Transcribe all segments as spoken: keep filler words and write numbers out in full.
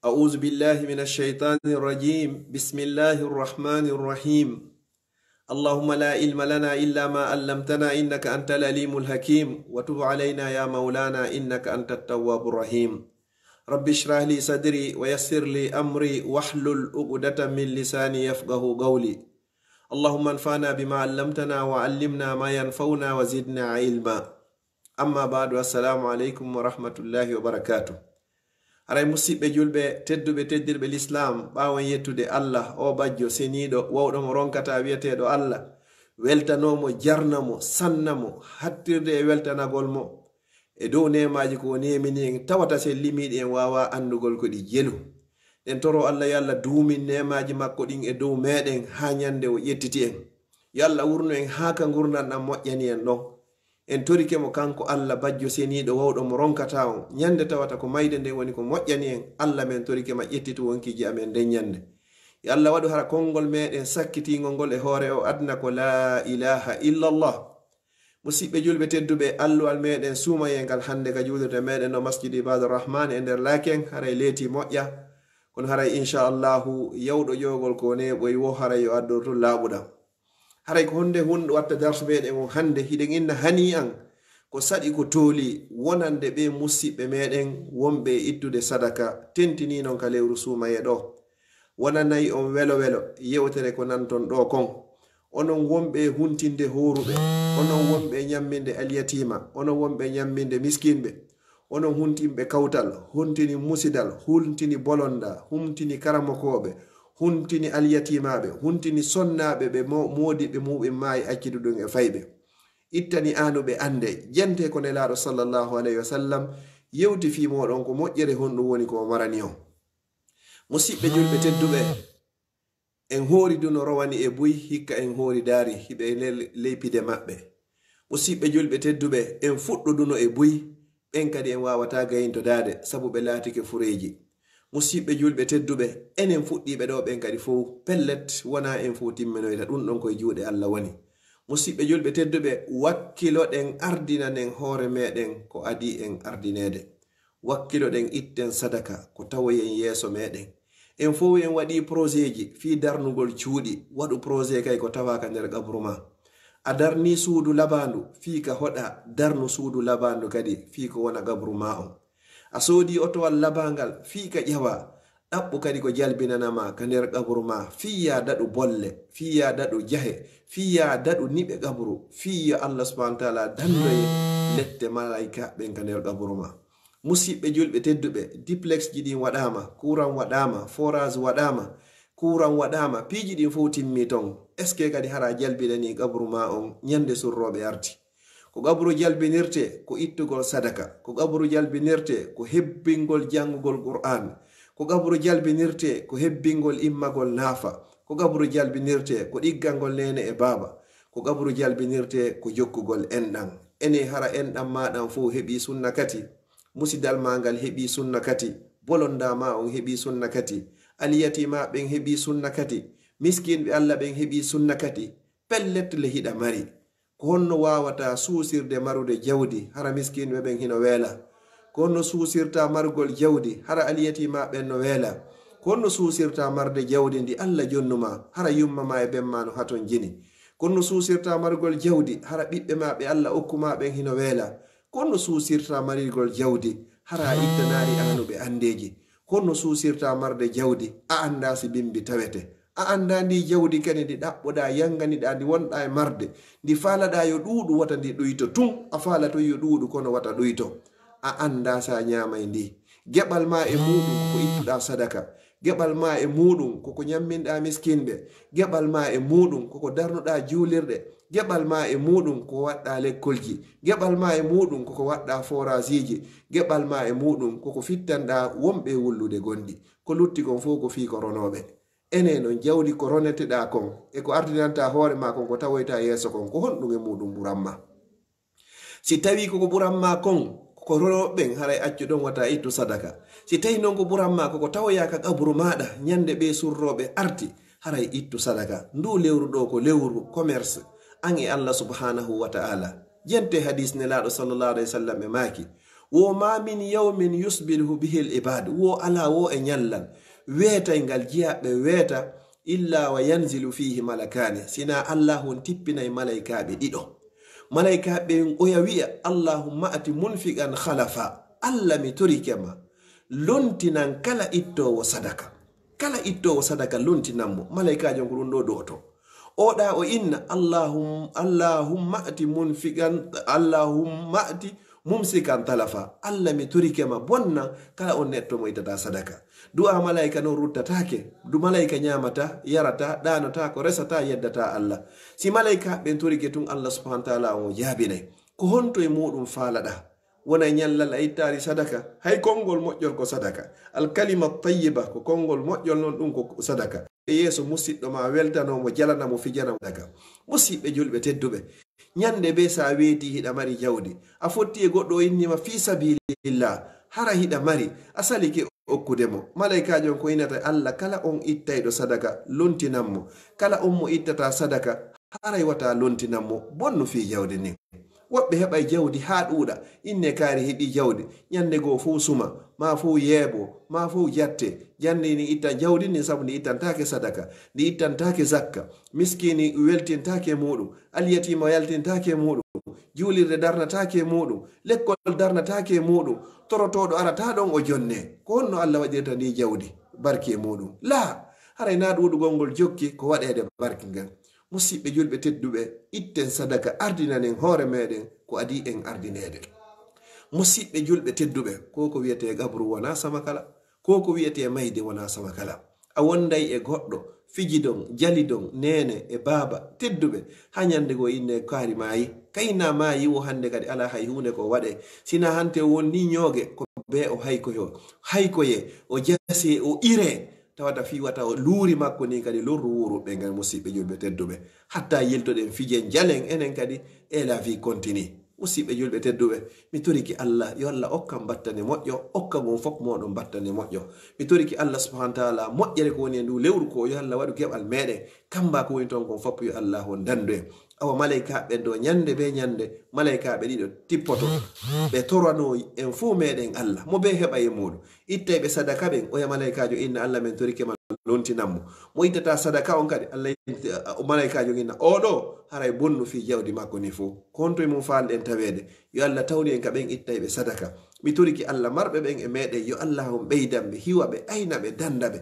أعوذ بالله من الشيطان الرجيم. بسم الله الرحمن الرحيم. اللهم لا علم لنا إلا ما علمتنا إنك أنت العليم الحكيم. وتب علينا يا مولانا إنك أنت التواب الرحيم. رب اشرح لي صدري ويسر لي أمري واحلل عقدة من لساني يفقه قولي. اللهم انفعنا بما علمتنا وعلمنا ما ينفعنا وزدنا علما. Amma baadu, assalamu aleykum wa rahmatullahi wa barakaatu. Haray musiɓɓe julɓe tedduɓe, teddirɓe lislaam, ɓaawon yettude Allah, o bajjo seniiɗo, wawɗo mo ronkata, wi'eteeɗo Allah, weltanoo mo, jarna mo, sanna mo, hattirde e weltanagol mo e dow neemaaji ko o neemini en, tawata sen limiiɗi en waawaa anndugol ko ɗi jelu. Ɗen toroo Allah yo Allah duumin neemaaji makko ɗin e dow meeɗen haa ñannde o ƴettiti en. Yo Allah wurnu en haa ka ngurndan ɗan moƴƴani en ɗon. En torike mo kanko Allah bajjo seniiɗo wawɗo mo ronkata on. Ñannde tawata ko mayde nden woni ko moƴƴani en, Allah men torike ma ƴettitu wonkiiji amen nden ñannde. Yo Allah waɗu hara konngol meeɗen sakkitiingol ngol e hoore o aduna ko laa ilaaha illallah. Musiɓɓe julɓe tedduɓe, alluwal meeɗen suumayee ngal hannde ka juulirde meeɗen ɗo Masjid Ibadur Rahman e nder Laken, haray leeti moƴƴa. Kono haray inchallahu yawɗo ƴoogol ko neeɓoy wo haray yo addoru tun laaɓuɗam. Haray ko honde hun watta darsu meeɗen on hannde, hiɗen inna hani an ko saɗi ko tooli wonande ɓe musiɓɓe meeɗen wonɓe e ittude sadaka, tentini non ka lewru suumayee ɗo. Wonanay on welo welo yewtere ko nanton ɗo kon. Onon wonɓe e huntinde hooruɓe, onon wonɓe e ñamminde alyatiima, onon wonɓe e ñamminde miskinɓe, onon huntinɓe kawtal, huntini musidal, huntini bolonda, huntini karamokooɓe, huntini alyatiimaaɓe, huntini sonnaaɓe ɓe mo-, moodiɓɓe muɓɓen maayi accidu ɗum e fayɓe. Ittani aanuɓe annde, jente ko Nelaaɗo sallallahu alayhi wa sallam yewti fii mooɗon ko moƴƴere honɗum woni ko o marani on. Musiɓɓe julɓe tedduɓe, en hoori duno rowani e buy, hikka en hoori daari hiɓe lel-, ley pide maɓɓe. Musiɓɓe julɓe tedduɓe, en fuɗɗo duno e buy, ɓen kadi en waawataa gayintodaade, sabu ɓe laatike fureeji. Musiɓɓe julɓe tedduɓe, enen fuɗɗiiɓe ɗo ɓen kadi fow, pellet, wonaa en fow timminoyta, ɗum ɗon koye juuɗe Allah woni. Musiɓɓe julɓe tedduɓe, wakkiloɗen ardinanen hoore meeɗen ko adii en ardineede. Wakkiloɗen itten sadaka ko tawoyen yeeso meeɗen. En fow en waɗii projetji fii darnugol cuuɗi, waɗu projet kay ko tawaaka nder qabru maa. A darnii suudu labaandu fii ka hoɗa, darnu suudu labaandu kadi fii ko wona qabru maa on. A soodii otowal labaangal fii ka ƴawaa, ɗaɓɓu kadi ko jalbinana maa ka nder qabru maa, fii yaa daɗu bolle, fii yaa daɗu jahe, fii yaa daɗu niɓe qabru, fii yo Allah subhanahu wa taala dandoye lette malaayika ɓen ka nder qabru maa. Musiɓɓe julɓe tedduɓe, duplex ji ɗin waɗaama, courant waɗaama, forage waɗaama, courant waɗaama, piiji ɗin fow timmi ton. Est-ce que kadi hara jalbinanii qabru maa on ñande surrooɓe arti? Ko qabru jalbinirte ko ittugol sadaka, ko qabru jalbinirte ko hebbingol janngugol Qur'aan, ko qabru jalbinirte ko hebbingol immagol naafa, ko qabru jalbinirte ko ɗiggangol neene e baaba, ko qabru jalbinirte ko jokkugol enɗan. Ene hara enɗan maa ɗan fow heɓii sunna kati? Musidal maa ngal heɓii sunna kati? Bolondaa maa on heɓii sunna kati? Aliyatiimaa ɓen heɓii sunna kati? Miskinɓe Allah ɓen heɓii sunna kati? Pellet le hiɗa mari. Ko honno waawataa suusirde marude jawdi hara miskinɓe ɓen hino weela? Ko honno suusirtaa margol jawdi hara aliyatiimaa ɓen no weela? Ko honno suusirtaa marde jawdi ndi Allah jonnu maa hara yumma maa e ben maa no hatonjini? Ko honno suusirtaa margol jawdi hara ɓiɓɓe maa ɓe Allah okku maa ɓen hino weela? Ko honno suusirtaa marirgol jawdi hara a ittanaali aanuɓe anndeeji? Ko honno suusirtaa marde jawdi a anndaa si bimbi tawete? A anndaa ndi jawdi kadi ndi ɗaɓɓoɗaa, yannganiɗaa, ndi wonɗaa e marde, ndi faalaɗaa yo ɗuuɗu, wota ndi ɗuyto tun. A faalato yo ɗuuɗu, kono wata ɗuyto. A anndaa si a ñaamay ndi. Geɓal maa e muuɗum ko ittuɗaa sadaka. Geɓal maa e muuɗum ko ko ñamminɗaa miskinɓe. Geɓal maa e muuɗum ko ko darnuɗaa juulirɗe. Geɓal maa e muuɗum ko waɗɗaa lekkolji. Geɓal maa e muuɗum ko ko waɗɗaa foraasiiji. Geɓal maa e muuɗum ko ko fittanɗaa wonɓe e wullude gonɗi. Ko lutti kon fow ko fii ko ronooɓe. Enee non, jawdi ko roneteɗaa kon e ko ardinantaa hoore maa kon, ko tawoytaa yeeso kon, ko honɗum e muuɗum ɓuran ma? Si tawii ko ko ɓuran ma kon ko ko ronooɓe ɓen, haray accu ɗon, wata ittu sadaka. Si tawii non ko ɓuran ma ko ko tawoyaa ka qabru maaɗa ñande ɓee surrooɓe arti, haray ittu sadaka. Nduu lewru ɗoo ko lewru commerce an e Allah subhanahu wa ta'ala. Jente hadiis Nelaaɗo sallallahu alayhi wa sallam e maaki, Wo ma min yawmin yusbihu bihi al ibad, wo alaa wo e ñallal weetay ngal jiyaaɓe weeta, illa wa yanzilu fihi malakani, sina Allahu on tippinay malaykaaɓe ɗiɗo. Malaykaaɓe ɓen oya wi'a, Allahumma ati munfiqan khalafa, Alla mi torike ma, lontinan kala ittoowo sadaka. Kala ittoowo sadaka lontinan mo. Malaykaajo on ko ɗum ɗo do'oto. Oɗa o inna, Allahum-, Allahumma ati munfiqan, Allahumma ati mumsikan talafa. Alla mi torike ma, bonna kala on neɗɗo mo ittata sadaka. Du'a malayka non ruttataake. Du malayka ñaamata, yarata, ɗaanota, ko resata, yeddata Alla. Si malayka ɓen torike tun, Alla subhanahu wa ta'ala on jaabinay. Ko honto e muɗum faalaɗa? Wona e ñallal a ittaali sadaka. Hay konngol moƴƴol ko sadaka. Al kalima tayyiba ko konngol moƴƴol, non ɗum ko sadaka. E yeeso musiɗɗo ma, weltano mo, jalana mo, fijana mo sadaka. Musiɓɓe julɓe tedduɓe, ñande be sa weeti hiɗa mari jawdi, a fotti e goɗɗo o inni ma fi sabilillah, hara hiɗa mari, a salike okkude mo. Malaykaajo on ko inata Alla, kala on ittayɗo sadaka, lontinan mo. Kala on mo ittata sadaka, haray wata lontinan mo, bonnu fii jawdi ndin. Woɓɓe heɓay jawdi haa ɗuuɗa, inne kaari heɓi jawdi, ñande goo fow suma, maa fow yeebo, maa fow jatte, ñande ni ittan jawdi ndin sabu ndi ittantaake sadaka, ndi ittantaake zakka, miskiini weltintaake muɗum, alyatiima yaltintaake muɗum, juulirde darnataake muɗum, lekkol darnataake muɗum, torotooɗo arata ɗon o jonne. Ko honno Alla waɗirta ndi jawdi barki e muɗum? Laa, haray na ɗuuɗugol ngol jokki ko waɗeede barki ngal. Musiɓɓe julɓe tedduɓe, itten sadaka, ardinanen hoore meɗen ko adii en ardineede. Musiɓɓe julɓe tedduɓe, ko ko wiyetee qabru wonaa sama kala, ko ko wiyetee mayde wonaa sama kala. A wonday e goɗɗo, fijidon, jalidon, neene e baaba tedduɓe, haa ñande goo inne kaari maayi. Kayna maayi wo hande kadi alaa hay huunde ko waɗee. Sina hante o wonni ñooge, ko bee o haykoyo, haykoye, o jasee, o iree. Tawata fii wata o luuri makko ni kadi lorru wuuruɓe ngal, musiɓɓe julɓe tedduɓe. Hatta yiltoɗen fijen jalen enen kadi, et la vie continue. Musiɓɓe julɓe tedduɓe, mi toriki Alla, yo Alla okkan battane moƴƴo, okka ngon fof moɗon battane moƴƴo. Mi toriki Alla subhanahu wa ta'ala moƴƴere ko woni e ndu lewru ko, yo Alla waɗu keɓal meɗen. Kamba ko woni ton kon fof, yo Alla on dandu en. Awa malaykaaɓe ɓen ɗo, ñande be ñande, malaykaaɓe ɗiɗo tippoto. Ɓe torano en fow meɗen Alla, mo be heɓa e muɗum. Ittayɓe sadaka ɓen, oya malaykaajo inna, Alla men torike ma, lontinan mo. Mo ittata sadaka on kadi, Alla inti-, o malaykaajo inna, oɗo haray bonnu fii jawdi makko ni fow. Ko honto e mum faalɗen taweede? Yo Alla tawnu en ka ɓen ittayɓe sadaka. Mi toriki Alla marɓe ɓen e meɗen, yo Alla on ɓeydan ɓe, hiwa ɓe, ayna ɓe, danda ɓe.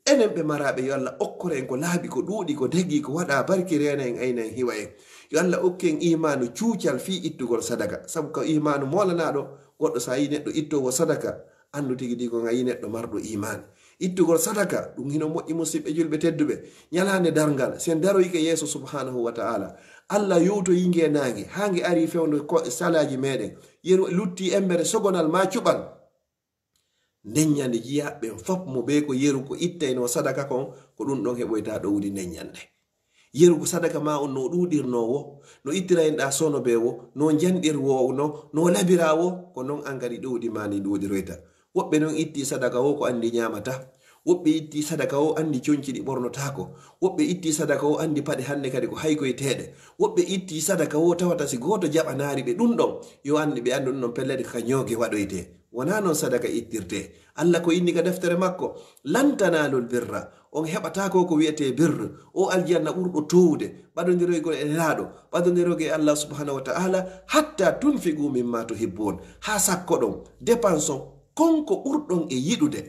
Enen ɓe maraaɓe, yo Alla okkor en ko laaɓi, ko ɗuuɗi, ko dagi, ko waɗa barki, reena en, ayna en, hiwa en. Yo Alla okku en iimaanu cuucal fii ittugol sadaka. Sabu ko iimaanu moolanaaɗo, goɗɗo so a yii neɗɗo ittoowo sadaka, anndu tigi tigi ko a yii neɗɗo marɗo iimaan. Ittugol sadaka, ɗum hino moƴƴi, musiɓɓe julɓe tedduɓe. Ñalaande darngal, si en daroyike yeeso subhanahu wa ta'ala, Alla yowtoyi nge naange, haa nge ari fewndo ko salaaji meɗen. Yeru lutti embere sogonal maa cuɓal. Nden ñande jiyaaɓe ɓen fop mo bee ko yeru ko ittaynoo sadaka kon, ko ɗum ɗon heɓoyta ɗowdi nden ñande. Yeru ko sadaka maa on no ɗuuɗirnoo wo, no ittiraynoɗaa sono bee wo, no njanɗir wo, no, no labiraa wo, ko non an kadi ɗowdi maa ndi ɗuuɗiroyta. Woɓɓe non itti sadaka wo ko anndi ñaamata. Woɓɓe itti sadaka wo anndi conci ɗi ɓornotaako. Woɓɓe itti sadaka wo anndi paɗe hannde kadi ko haykoyteeɗe. Woɓɓe itti sadaka wo tawata si gooto jaɓanaari ɓe ɗum ɗon, yo anndi ɓe anndu ɗum ɗon pellet ka ñooge waɗoytee. Wonaa non sadaka ittirtee. Alla ko inni ka deftere makko, "Lan tanaalul birra." On heɓataa ko ko wiyetee birr, o aljanna ɓurɗo toowude, ɓadondiroygol e Nelaaɗo, ɓadondiroygol e Allah subhanahu wa ta'ala, "hatta tunfiqu mimma tuhibbun." Haa sakkoɗon, dépense on, kon ko ɓurɗon e yiɗude.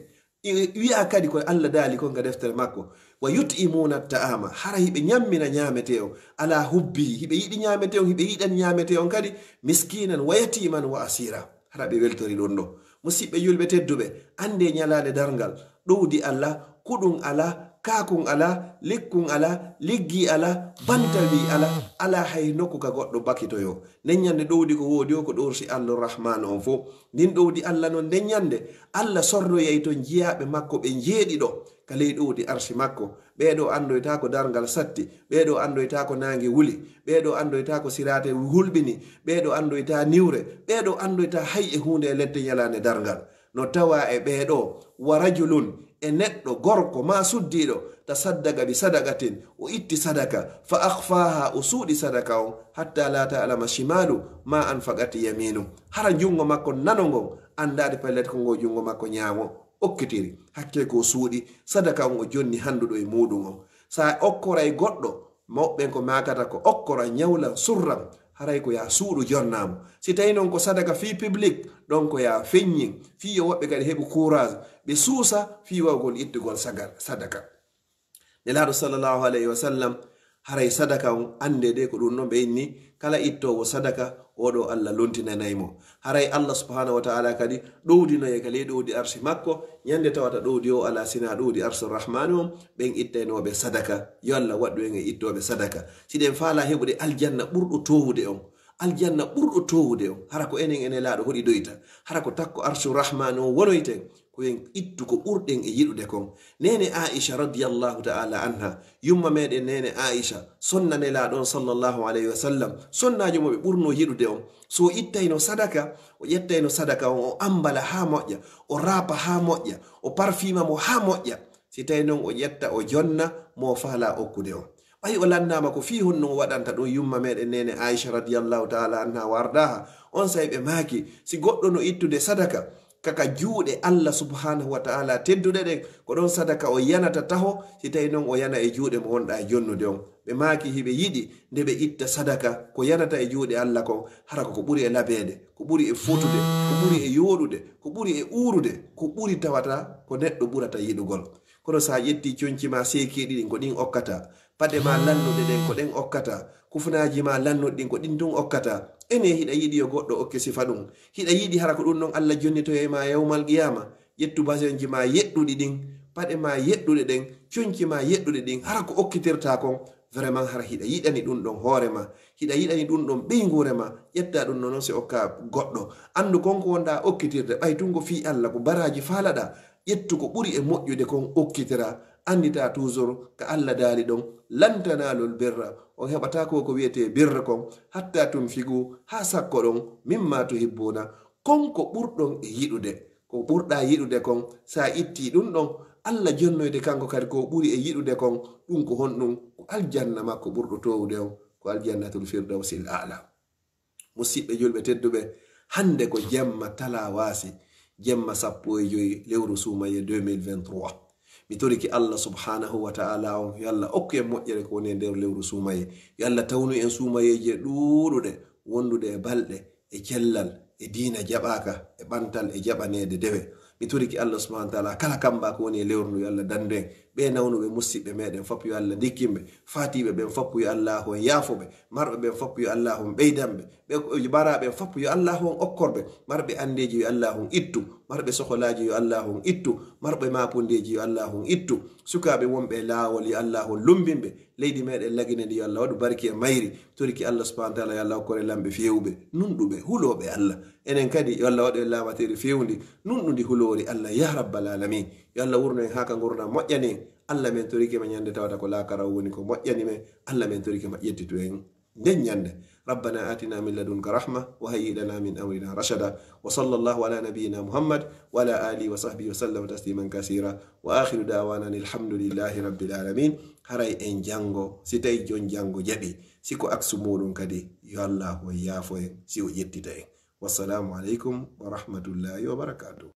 I-, wi'a kadi ko Allah daali kon ka deftere makko, "Wa yut'imuna ta'ama." Hara hiɓe ñammina ñaametee on, "ala hubbi." Hiɓe yiɗi ñaametee on, hiɓe yiɗani ñaametee on kadi, "miskinan wa yatiman wa asira." Hara ɓe weltori ɗum ɗo. Musiɓɓe julɓe tedduɓe, anndee ñalaande darngal, ɗowdi Allah, kuɗum Allah, kaakun Allah, lekkun Allah, liggi Allah, bantawi Allah, alaa hay nokku ka goɗɗo bakitoyo. Nden ñande ɗowdi ko woodi o ko ɗowrti Allah Rahman on fow. Ndin ɗowdi Allah non nden ñande, Allah sorroyay ton jiyaaɓe makko ɓe njeeɗiɗo ka ley ɗowdi arsi makko. Ɓee ɗo anndoytaa ko darngal satti, ɓee ɗo anndoytaa ko naange wuli, ɓee ɗo anndoytaa ko siraate hulɓini, ɓee ɗo anndoytaa niwre, ɓee ɗo anndoytaa hay e huunde e lette ñalaande darngal. No tawa e ɓee ɗoo, wa rajulun, e neɗɗo gorko maa suddiiɗo, tasaddaqa bi sadaqatin, o itti sadaka, fa akhfaha, o suuɗi sadaka on, hatta la ta'lama shimalu ma anfaqat yaminu, hara junngo makko nano ngon anndaade pellet ko ngo junngo makko ñaamo okkitiri, hakkee ko o suuɗi sadaka on, o jonni hannduɗo e muuɗum on. Sa okkoray goɗɗo, mawɓe ɓen ko maakata ko okkora, ñawlan, surran, haray ko yaa suuɗu jonnaamo. Si tawi non ko sadaka fii public, ɗon ko yaa feññin, fii yo woɓɓe kadi heɓu courage, ɓe suusa fii wawgol ittugol sagal, sadaka. Nelaaɗo sallallahu alayhi wa sallam, haray sadaka on, annde de ko ɗum no ɓe inni, kala ittoowo sadaka, oɗo Allah lontinanay mo. Haray Allah subhanahu wa ta'ala kadi ɗowdinoye ka ley ɗowdi arsi makko, ñande tawata ɗowdi o ala sina ɗowdi arsu rahmani on, ɓen ittaynooɓe sadaka. Yo Allah waɗɗu en e ittooɓe sadaka. Si ɗen faala heɓude aljanna ɓurɗo toowude on, aljanna ɓurɗo toowude on, hara ko enen e Nelaaɗo hoɗidoyta, hara ko takko arsu rahmani on wonoyten, ko en ittu ko ɓurɗen e yiɗude kon. Neene Aisha radiyallahu ta'ala anha, yumma meɗen neene Aisha, sonna Nelaaɗo on sallallahu alayhi wa sallam, sonnaajo mo ɓe ɓurno yiɗude on, so o ittayno sadaka, o ƴettayno sadaka on, o ambala haa moƴƴa, o raapa haa moƴƴa, o parfima mo haa moƴƴa. Si tawi non o ƴetta, o jonna mo o faala okkude on. Ɓay o lannaama ko fii honno o waɗanta ɗum, yumma meɗen neene Aisha radiyallahu ta'ala anha wa ardaha, on say ɓe maaki, si goɗɗo no ittude sadaka kaka juuɗe Allah subhanahu wa ta'ala tedduɗe ɗen, ko ɗon sadaka o yanata taho, si tawi non o yana e juuɗe mo wonɗa e jonnude on. Ɓe maaki hiɓe yiɗi nde ɓe itta sadaka ko yanata e juuɗe Allah kon, hara ko ko ɓuri e labeede, ko ɓuri e fotude, ko ɓuri e yooɗude, ko ɓuri e uurude, ko ɓuri tawata ko neɗɗo ɓurata yiɗugol. Kono sa ƴetti conci ma seekiiɗi ɗin, ko ɗin okkata. Paɗe ma lannuɗe ɗen, ko ɗen okkata. Kufunaaji ma lannuɗi ɗin, ko ɗin tun okkata. Ene hiɗa yiɗi yo goɗɗo okke sifa ɗum? Hiɗa yiɗi hara ko ɗum ɗon Allah jonnitoyay ma yawmal qiyama? Ƴettu basenji ma yeɗɗuɗi ɗin, paɗe ma yeɗɗuɗe ɗen, conci ma yeɗɗuɗe ɗin, hara ko okkitirta kon? Vraiment, hara hiɗa yiɗani ɗum ɗon hoore ma? Hiɗa yiɗani ɗum ɗon ɓeynguure ma? Ƴetta ɗum non si okka goɗɗo. Anndu kon ko wonɗa okkitirde, ɓay tun ko fii Allah, ko baraji faalaɗa. Ƴettu ko ɓuri e moƴƴude kon okkitira. Anndita toujours ka Allah daali ɗon, "Lan tanaalul birra", on heɓata ko ko wiyetee birra kon, "hatta tunfiqu", haa sakko ɗon, "mimma tuhibbuna", kon ko ɓurɗon e yiɗude. Ko ɓurɗa yiɗude kon, sa itti ɗum ɗon, Allah jonnoyde kanko kadi ko ɓuri e yiɗude kon, ɗum ko honɗum? Ko aljanna makko ɓurɗo toowude on, ko aljannatul firdawsil a'la. Musiɓɓe julɓe tedduɓe, hannde ko jemma talawaasi, jemma sappo e joy lewru suumaye deux mille vingt-trois. Mi toriki Allah subhanahu wa ta'ala on, yo Allah okku en moƴƴere ko woni e nder lewru suumaye. Yo Allah tawnu en suumayeeje ɗuuɗuɗe, wondude e balɗe, e cellal, e diina jaɓaaka, e ɓantal, e jaɓaneede dewe. Mi toriki Allah subhanahu wa ta'ala, kala kamba ko woni e lewru ndu, yo Allah dandu en. Ɓe nawnuɓe musiɓɓe meɗen fop, yo Allah ndikkinɓe. Faatiiɓe ɓen fop, yo Allah on yaafoɓe. Marɓe ɓen fop, yo Allah on ɓeydanɓe. Ɓe ko baraɓe fop, yo Allah on okkorɓe. Marɓe andeeji, yo Allah on ittu. Marɓe sokolaaji, yo Allah on ittu. Marɓe maapundeeji, yo Allah on ittu. Sukaaɓe wonɓe e laawol, yo Allah on lumbinɓe. Leydi meɗen Lagine ndi, yo Allah waɗu barki e mayri. Toriki Allah subhanahu wa ta'ala, yo Allah okkore lamɓe feewuɓe, nunɗuɓe, hulooɓe Allah. Enen kadi, yo Allah waɗu en laawateeri feewndi, nunɗundi huloori Allah, ya rabbal alamin. Yo Allah wurno en haa ka ngurndan moƴƴani en. Allah, men torike ma ñande tawata ko laakara woni ko moƴƴani men. Allah, men torike ma ƴettitu en nden ñande. ربنا آتنا من لدنك رحمة وهيئ لنا من أمرنا رشدا. وصلى الله على نبينا محمد وعلى آله وصحبه وسلم تسليما كثيرا. وآخر دعوانا أن الحمد لله رب العالمين. Haray en janngo, si tawi jon janngo jaɓi, si ko aksu muɗum kadi, yo Allah on yaafo en, si o ƴettita en. Wassalamu aleykum wa rahmatullahi wa barakatuh.